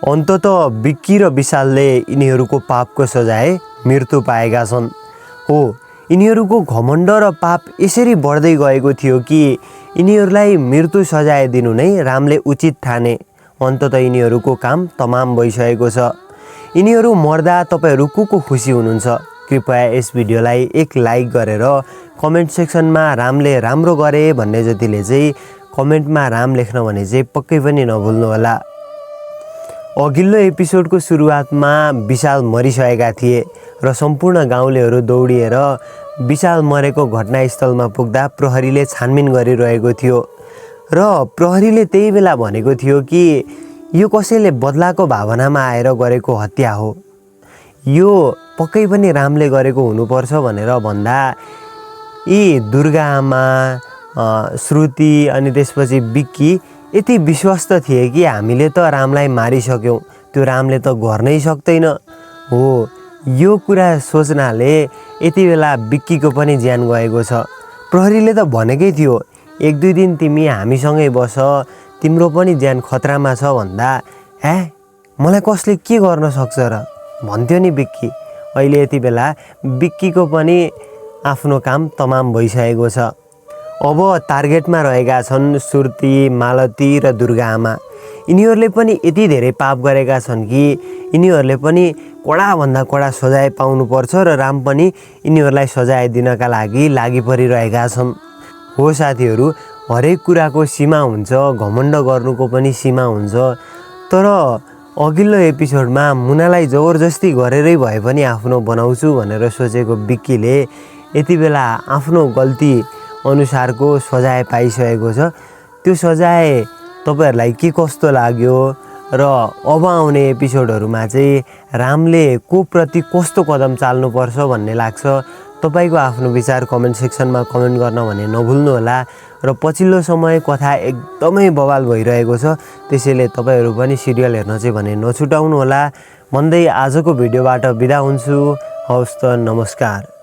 अन्ततः बिक्की र विशालले यिनीहरूको पापको सजाय मृत्यु पाएका छन्। हो, यिनीहरूको घमण्ड र पाप यसरी बढ्दै गएको थियो कि यिनीहरूलाई मृत्यु सजाय दिनु नै रामले उचित ठाने। अन्ततः यिनीहरूको काम तमाम भइसकेको छ। यिनीहरू मर्दा तपाईँहरू को खुसी हुनुहुन्छ? कृपया यस भिडियोलाई एक लाइक गरेर कमेन्ट सेक्सनमा रामले राम्रो गरे भन्ने जतिले चाहिँ कमेन्टमा राम लेख्न भने चाहिँ पक्कै पनि नभुल्नु होला। अघिल्लो एपिसोडको सुरुवातमा विशाल मरिसकेका थिए र सम्पूर्ण गाउँलेहरू दौडिएर विशाल मरेको घटनास्थलमा पुग्दा प्रहरीले छानबिन गरिरहेको थियो र प्रहरीले त्यही बेला भनेको थियो कि यो कसैले बदलाको भावनामा आएर गरेको हत्या हो, यो पक्कै पनि रामले गरेको हुनुपर्छ भनेर भन्दा यी दुर्गा आमा, श्रुति अनि त्यसपछि बिक्की यति विश्वस्त थिए कि हामीले त रामलाई मारिसक्यौँ, त्यो रामले त गर्नै सक्दैन। हो, यो कुरा सोच्नाले यति बेला बिक्कीको पनि ज्यान गएको छ। प्रहरीले त भनेकै थियो 1-2 दिन तिमी हामीसँगै बस, तिम्रो पनि ज्यान खतरामा छ भन्दा मलाई कसले के गर्न सक्छ र भन्थ्यो नि बिक्की। अहिले यति बेला बिक्कीको पनि आफ्नो काम तमाम भइसकेको छ। अब टार्गेटमा रहेका छन् श्रुति, मालती र दुर्गा आमा। यिनीहरूले पनि यति धेरै पाप गरेका छन् कि यिनीहरूले पनि कडाभन्दा कडा सजाय पाउनुपर्छ र राम पनि यिनीहरूलाई सजाय दिनका लागि परिरहेका छन्। हो साथीहरू, हरेक कुराको सीमा हुन्छ, घमण्ड गर्नुको पनि सीमा हुन्छ। तर अघिल्लो एपिसोडमा मुनालाई जबरजस्ती गरेरै भए पनि आफ्नो बनाउँछु भनेर सोचेको बिक्कीले यति बेला आफ्नो गल्ती अनुसारको सजाय पाइसकेको छ। त्यो सजाय तपाईँहरूलाई के कस्तो लाग्यो र अब आउने एपिसोडहरूमा चाहिँ रामले को प्रति कस्तो कदम चाल्नुपर्छ भन्ने लाग्छ? तपाईँको आफ्नो विचार कमेन्ट सेक्सनमा कमेन्ट गर्न भने नभुल्नु होला। र पछिल्लो समय कथा एकदमै बवाल भइरहेको छ, त्यसैले तपाईँहरू पनि सिरियल हेर्न चाहिँ भने नछुटाउनु होला भन्दै आजको भिडियोबाट बिदा हुन्छु। हवस् त, नमस्कार।